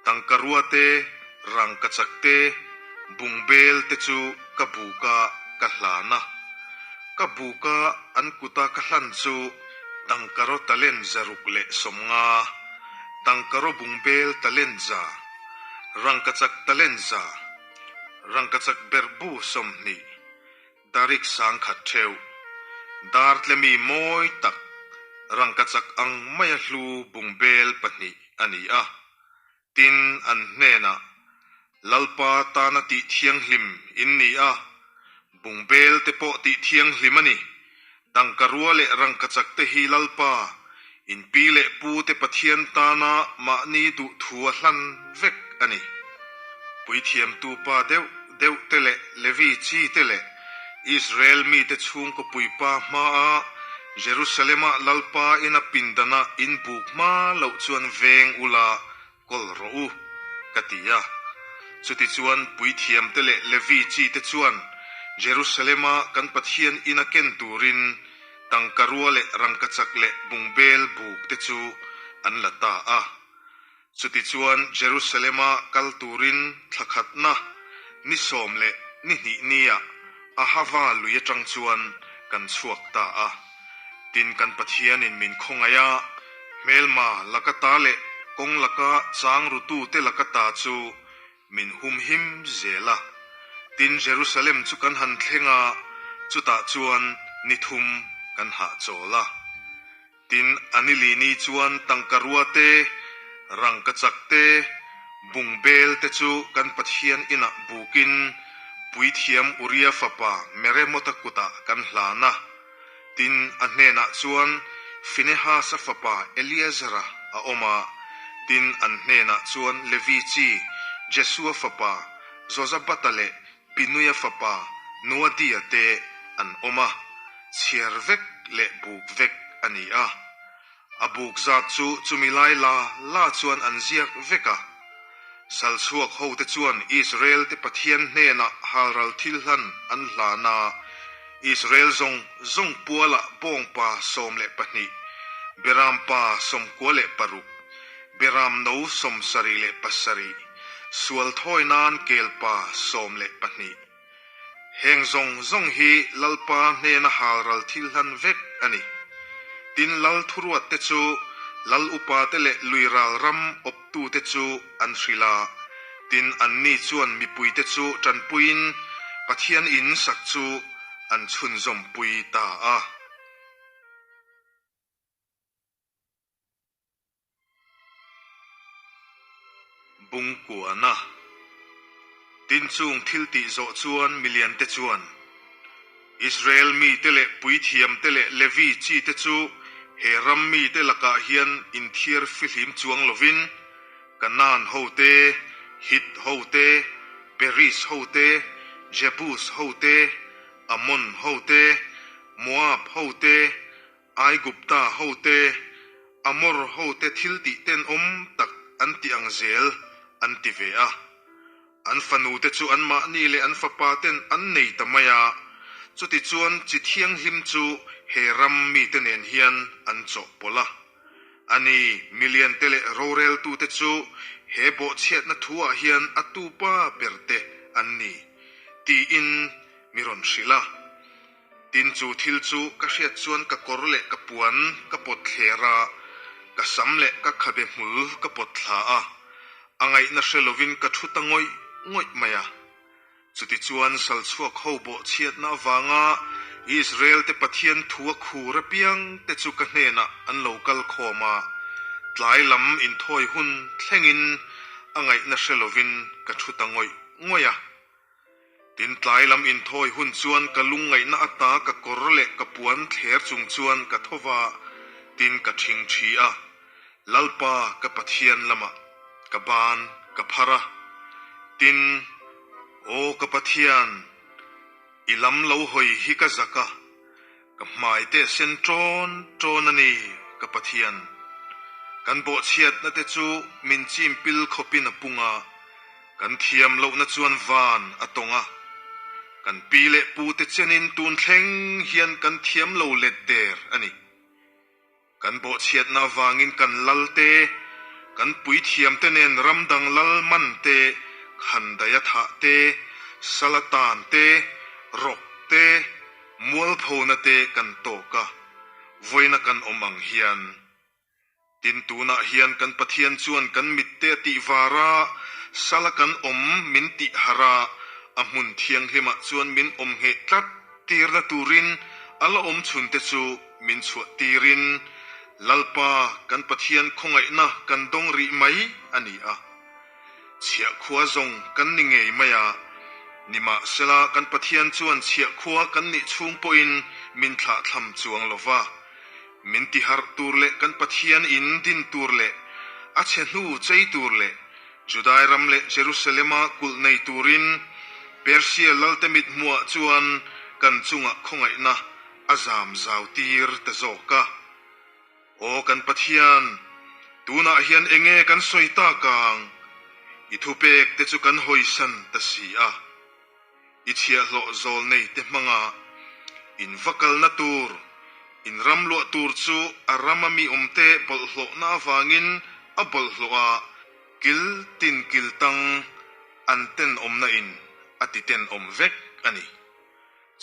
[SPEAKER 1] Tangkarua te, rangkachak te, bungbel te chu ka buka ka hlan a. Ka buka an kuta ka hlan chu tangkaraw talent 650, tangkaraw bungbel talent 100, rangkachak talent 100, rangkachak berhbu 20, darik 1000 theuh, dartlemi mawi tak, rangkachak ang maia hlu bungbel pahnih a ni a. Tin, an hnenah, Lalpa tana tih thianghlim in ni a, bungbel te pawh tih thianghlim a ni. Tangkarua leh rangkachak te hi Lalpa, in pi leh pu te Pathian tana mahni duhthu a hlan vek a ni. Puithiamtu pa deuh deuh te leh Levi chi te leh Israel mite chhungkaw puipa hmaa Jerusalem-ah Lalpa ina pindana in buk hma loh chuan veng ula kawl rawh u, ka ti a. Chutichuan puithiamte leh Levi chi te chuan Jerusalem-a kan Pathian ina ken turin tangkarua leh rangkachak leh bungbel buk te chu an la ta a. Chutichuan Jerusalem-a kal turin thla khatna ni 12 niah Ahava lui atang chuan kan chhuak ta a. Tin kan Pathianin min khawngaih a, hmelma laka ta leh kawng laka chang rutute laka ta chu min humhim zel a. Tin Jerusalem chu kan han thleng a, chutah chuan ni thum kan hahchawl a. Tin, a ni lini chuan tangkarua te, rangkachak te, bungbel te chu kan Pathian inah bukin puithiam Uria fapa Meremota kutah kan hlan a. Tin, a hnenah chuan Finehasa fapa Eleazara a awm a. Tin, an hnenah chuan Levi chi Jesua fapa Jozabata leh Pinuia fapa Nuadia te an awm a, chhiar vek leh buk vek a ni a. A buk zat chu chumi lai la la chuan an ziak vek a. Salchhuak hote chuan Israel te Pathian hnenah halral thil hlan an hlan a, Israel zawng zawng pualah bawngpa 12, berampa 96, Beram no 77, sual thawi nan kelpa 12. Heng zawng zawng hi Lalpa hnena halral thil hlan vek a ni. Tin, lal thuruatte chu lal upate leh luiral ram awptute chu an hrilh a. Tin, anni chuan mipuite chu tanpuiin Pathian in sak chu an chhunzawmpui ta a. Bungkuana. Tin chung thil tih zawh chuan miliante chuan Israel mite leh puithiamte leh Levi chite chu he ram mite lakah hian inthiar fihlim chuang lovin Kanaan hote, Hit hote, Peris hote, Jebus hote, Amon hote, Moab hote, Aigupta hote, Amor hote thil tih tenawm tak an ti ang zel an ti ve a. An fanute chu anmahni leh an fapa ten an nei ta mai a, chutichuan chi thianghlim chu he ram mite nen hian an chawhpawlh a. Ani, miliante leh roreltute chu he bawhchhiatna thuah hian a tupa berte an ni, tiin mi rawn hrilh a. Tin chu thil chu ka hriat chuan ka kawr leh ka puan ka pawt thler a, ka sam leh ka khabe hmul ka pawt thla a, a ngaihna hre lovin ka thu ta ngawih ngawih mai a. Chutichuan salchhuak ho bawhchhiatna avanga Israel te Pathian thu a khur apiang te chu ka hnenah an lo kal khawm a, tlai lam inthawi hun thlengin a ngaihna hre lovin ka thu ta ngawih ngawih a. Tin tlai lam inthawi hun chuan ka lungngaihna ata ka kawr leh ka puan thler chung chuan ka tho va, tin ka thing thi a. Lalpa ka Pathian lamah ka ban ka phar a. Tin, Aw ka Pathian, i lam lo hawi hi ka zak a, Ka hmai te sen ṭawn ṭawn a ni, ka Pathian. Kan bawhchhiatna te chu min chim pil khawpin a pung a, kan thiam lohna chuan van a tawng a. Kan pi leh pu te chenin tun thleng hian kan thiam lo let der a ni. Kan bawhchhiatna avangin kan lal te, kan puithiamte nen ram dang lal man te, khandaia thah te, sala tan te, rawk te, mualphona te kan tawk a, vawiina kan awm ang hian. Tin, tunah hian kan Pathian chuan kan mitte a tih var a, sala kan awm min tih harh a, a hmun thianghlimah chuan min awm ngheh tlat tirna turin a la awm chhunte chu min chhuah tirin Lalpa kan Pathian khawngaihna kan dawng rih mai a ni a. Chhiahkhua zawng kan ni ngei mai a, nimahsela kan Pathian chuan chhiahkhua kan nih chhung pawhin min thlahthlam chuang lo va. Min tiharh tur leh kan Pathian in din tur leh a chhe hnu chei tur leh Judai ram leh Jerusalema kulh nei turin Persia lalte mithmuhah chuan kan chungah khawngaihna a zam zau tir ta zawk a. Aw kan Pathian, tunah hian enge kan sawi tak ang? I thupek te chu kan hawisan ta si a. I chhiahhlawh zawl nei te hmanga in va kalna tur, in ram luah tur chu a rama mi awmte bawlhhlawhna avangin a bawlhhlawh a, kil tin kil tang an tenawmna in a ti tenawm vek a ni.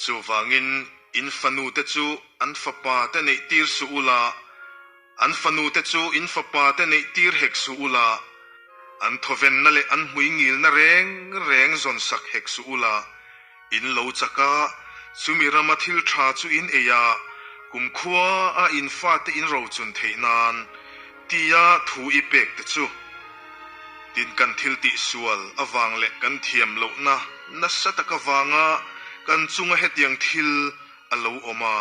[SPEAKER 1] Chuvangin in fanute chu an fapate neih tir suh ula, an fanute chu in fapate neih tir hek suh ula, an thawvenna leh an hmuingilna reng reng zawn sak hek suh ula, in lo chak a, chumi rama thil tha chu in ei a, kumkhua a in fate in rochun theih nan tia thu i pek te chu. Tin kan thil tih sual avang leh kan thiam lohna nasa tak avanga kan chunga hetiang thil a lo awm a,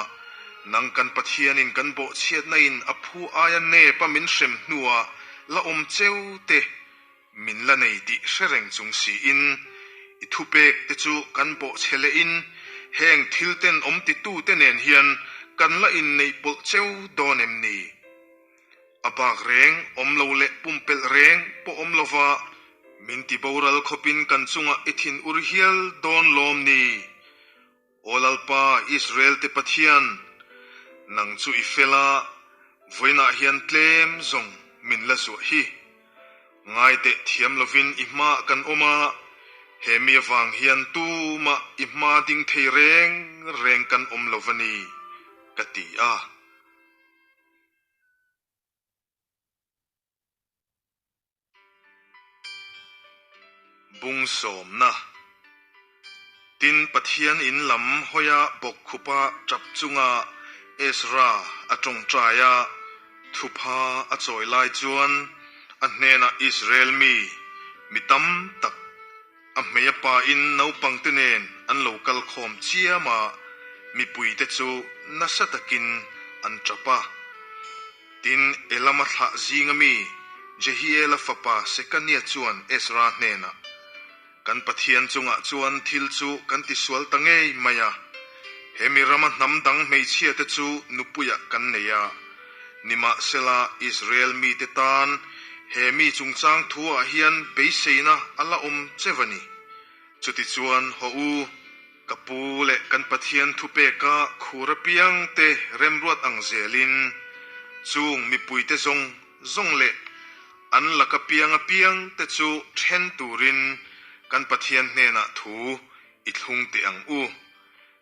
[SPEAKER 1] nang kan Pathianin kan bawhchhiatna in a phu aia nep a min hrem hnuah la awm cheu te min la nei tih hre reng chung siin i thupek te chu kan bawhchhe lehin heng thil ten awm titute nen hian kan la inneih pawlh cheu dawn em ni? A bak reng awm lo leh pumpelh reng pawh awm lova min ti boral khawpin kan chungah i thin ur hial dawn lawm ni? Aw Lalpa Israel te Pathian, nang chu i fel a, vawiinah hian tlem zawng min la zuah hi. Ngaiteh thiam lovin i hmaah kan awm a, he mi avang hian tumah i hma ding thei reng reng kan awm lo va ni, ka ti a. Bung sawmna. Tin, Pathian in lam hawia bawkkhupa tap chunga Ezra a tawngtai a, thupha a chawi lai chuan a hnenah Israel mi, mi tam tak, a hmei a pain naupangte nen an lo kal khawm chiam a, mipuite chu nasa takin an tap a. Tin, Elama thlah zinga mi Jehiela fapa Sekania chuan Ezra hnenah, Kan Pathian chungah chuan thil chu kan tisual ta ngei mai a, he mi rama hnam dang hmeichhiate chu nupuiah kan nei a. Nimahsela, Israel mite tan he mi chungchang thuah hian beiseina a la awm cheu a ni. Chutichuan, haw u, Ka pu leh kan Pathian thupeka khur apiangte remruat ang zelin, chung mipuite zawng zawng leh an laka piang apiangte chu then turin kan Pathian hnenah thu i thlung teh ang u.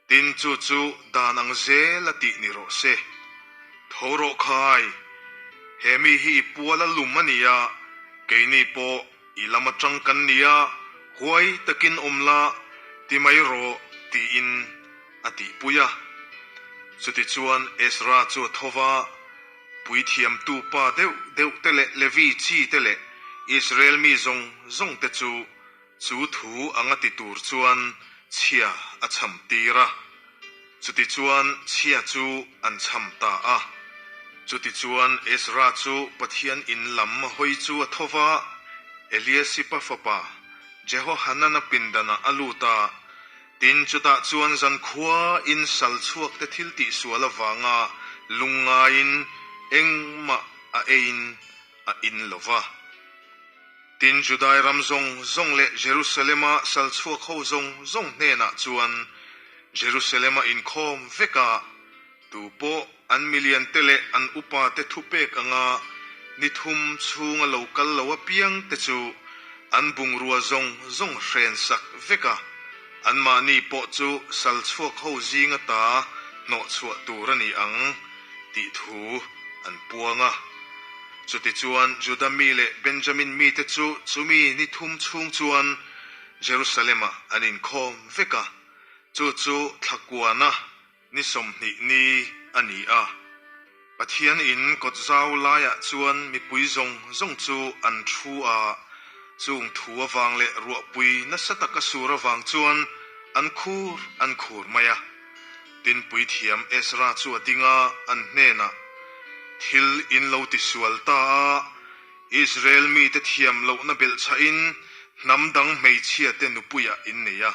[SPEAKER 1] Tin, chu chu dan ang zel a tih ni rawh se. Tho rawh khai, he mi hi i pual a lum a ni a, keini pawh i lam atang kan ni a, huai takin awm la, ti mai rawh, tiin a tihpui a. Chutichuan Ezra chu a tho va, puithiamtu pa deuh deuh te leh Levi chi te leh Israel mi zawng zawng te chu Chu thu anga ti tur chuan chhia a cham tir a, chutichuan chhia chu an cham ta a. Chutichuan Ezra chu Pathian in lam hawi chu a tho va, Eliasipa fapa Jehohanana pindanah a lut a, tin chutah chuan zankhua in sal chhuakte thil tihsual avanga lungngaiin engmah a eiin a in lo va. Tin, Judai ram zawng zawng leh Jerusalema sal chhuak ho zawng zawng hnenah chuan Jerusalema inkhawm vek a, tu pawh an miliante leh an upate thupek anga ni thum chhunga lo kal lo apiangte chu an bungrua zawng zawng hren sak vek a, anmahni pawh chu sal chhuak ho zinga ta hnawhchhuah tur a ni ang tih thu an puang a. Chutichuan, Juda mi leh Benjamin mite chu chumi ni thum chhung chuan Jerusalem-ah an inkhawm vek a, chu chu thlakuana ni 20 ni a ni a. Pathian in kawt zau laiah chuan mipui zawng zawng chu an thu a, chung thu avang leh ruahpui nasa taka sur avang chuan an khur an khur mai a. Tin puithiam Ezra chu a ding a, an hnenah, Thil in lo tisual ta a, Israel mite thiam lohna belhchhahin hnam dang hmeichhiate nupuiah in nei a.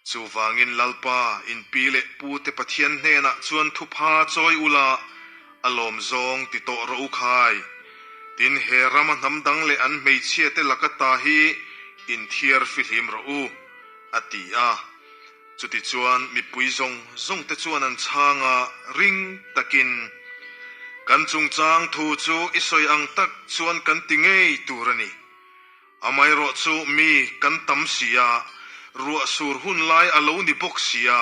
[SPEAKER 1] Chuvangin Lalpa, in pi leh pute Pathian hnenah chuan thupha chawi ula, a lawm zawng ti tawh rawh u khai. Tin, he rama hnam dang leh an hmeichhiate laka ta hi inthiar fihlim rawh u, a ti a. Chutichuan mipui zawng zawng te chuan an chhang a, ring takin, Kan chungchang thu chu i sawi ang tak chuan kan ti ngei tur a ni. Amaherawh chu mi kan tam si a, ruah sur hun lai a lo ni bawk si a,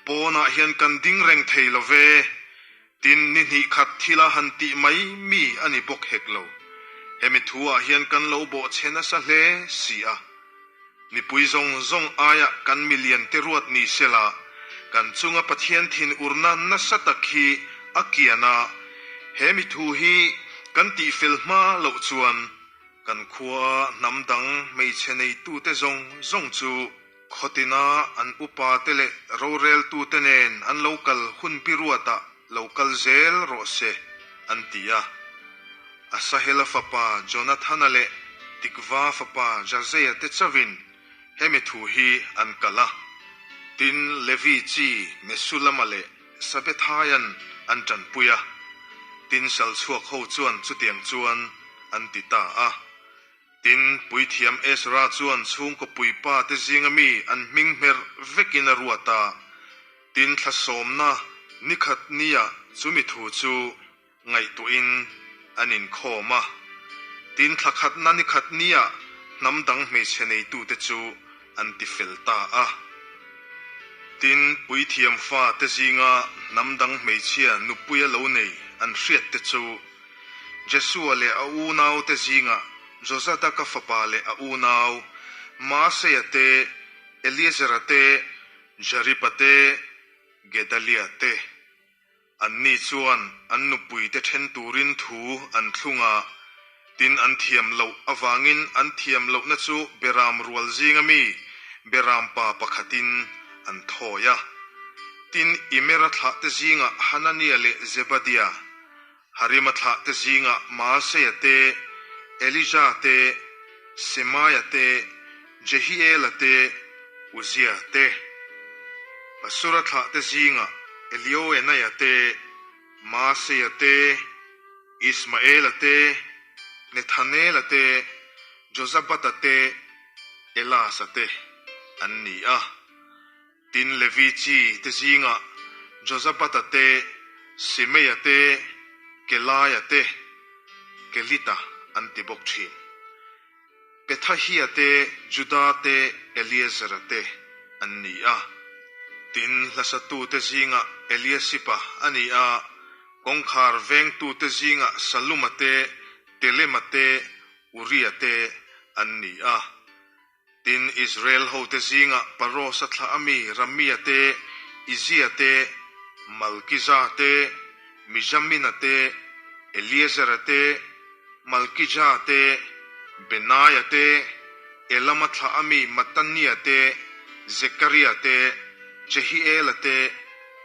[SPEAKER 1] pawnah hian kan ding reng thei lo ve. Tin, ni hnih khat thila han tih mai mi a ni bawk hek lo. Hemi thuah hian kan lo bawhchhe nasa hle si a. Mipui zawng zawng aia kan miliante ruat ni sela, kan chunga Pathian thinurna nasa tak hi a kian a, he mi thu hi kan tihfel hma loh chuan kan khuaa hnam dang hmeichhe neitute zawng zawng chu Khawtina an upate leh roreltute nen an lo kal hun biruatah lo kal zel rawh se, an ti a. Asahela fapa Jonathana leh Tikva fapa Jazeia te chauhin hemi thu hi an kal a. Tin, Levi chi Mesulama leh Sabethaian an tanpui a. Tin, salchhuak ho chuan chutiang chuan an ti ta a. Tin, Puithiam Ezra chuan chhungkaw puipa te zinga mi an hming hmer vekin a ruat a. Tin, thla sawmna ni khat nia chumi thu chu ngaihtuahin an inkhawm a. Tin, thla khatna ni khat nia hnam dang hmeichhe neitute chu an ti fel ta a. Tin, Puithiam fa te zinga hnam dang hmeichhia nupuia lo nei an hriat te chu Jesua leh a unaute zingah Jozadaka fapa leh a unau, Maaseia te, Eliezera te, Jaripa te, Gedalia te. Anni chuan an nupuite ṭhen tûrin thu an thlung a, tin, an thiam loh avângin an thiam lohna chu berâm rual zînga mi berâmpa pakhatin an thawi a. Tin, Imera thlahte zîngah Hanania leh Zebadia, Harima thlahte zîngah Maaseia te, Elija te, Semaia te, Jehiela te, Uzia te. Pasura thlahte zîngah Elioenaia te, Maaseia te, Ismaela te, Nethanela te, Jozabata te, Elasa te an ni a. Tin, Levi chi te zîngah Jozabata te, Simeia te, Kelaia te, Kelita an ti bawk ṭhîn. Pethahia te, Juda te, Eliezera te an ni a. Tin, hlasatute zingah Eliasipa a ni a, kawngkhar vengtute zingah Saluma te, Telema te, Uria te an ni a. Tin, Israel hote zingah Parosa thlah a mi Ramia te, Izia te, Malkiza te, Mijamina te, Eliezera te, Malkija te, Benaia te, Elama thlah a mi Mattania te, Zekaria te, Jehiela te,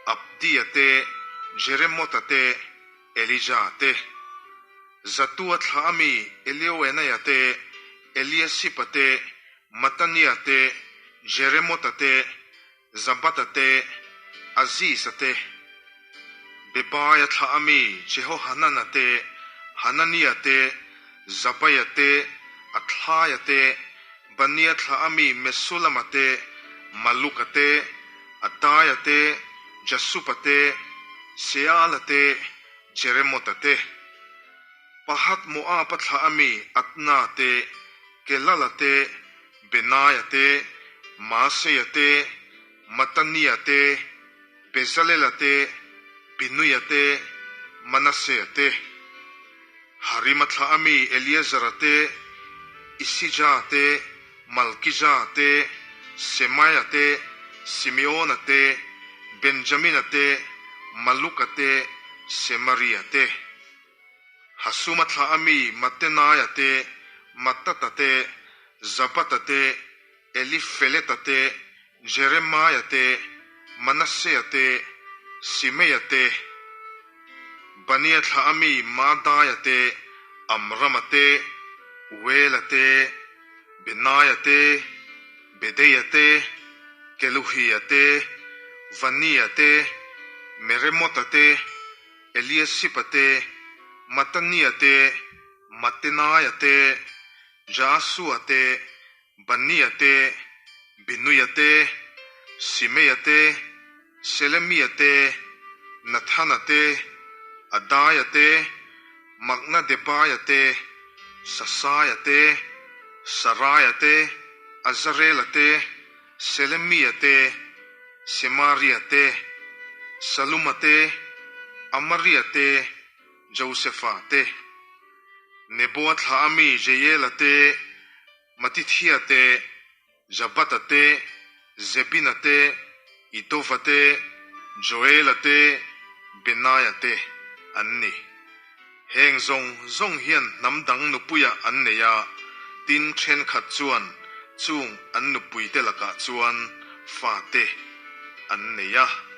[SPEAKER 1] Abdia te, Jeremota te, Elija te. Zatua thlah a mi Elioenaia te, Eliasipa te, Mattania te, Jeremota te, Zabata te, Aziza te, Bebaia thlah a mi Jehohanana te, Hanania te, Zabaia te, Athlaia te, Bania thlah a mi Mesulama te, Maluka te, Adaia te, Jasupa te, Seala te, Jeremota te. Pahat Moaba thlah a mi Atna te, Kelala te, Benaia te, Maaseia te, Matania te, Bezalela te, Binuia te, Manasea te. Harima thlah a mi Eliezera te, Isija te, Malkija te, Semaia te, Simeona te, Benjamina te, Maluka te, Semaria te. Hasuma thlah a mi Mattenaia te, Mattata te, Zabata te, Elifeleta te, Jeremaia te, Manasea te, Simeia te, Bania thlah a mi Maadaia te, Amrama te, Uela te, Benaia te, Bedeia te, Keluhia te, Vania te, Meremota te, Eliasipa te, Matania te, Mattenaia te, Jaasua te, Bania te, Binuia te, Simeia te, Selemia te, Nathana te, Adaia te, Maknadebaia te, Sasaia te, Saraia te, Azarela te, Selemia te, Semaria te, Saluma te, Amaria te, Josefa te, Neboa thlah a mi Jeiela te, Matithia te, Jabata te, Zebina te, Idova te, Joela te, Benaia te an ni. Heng zawng zawng hian hnam dang nupuiah an nei a, tin thenkhat chuan chung an nupuite lakah chuan fate an nei a.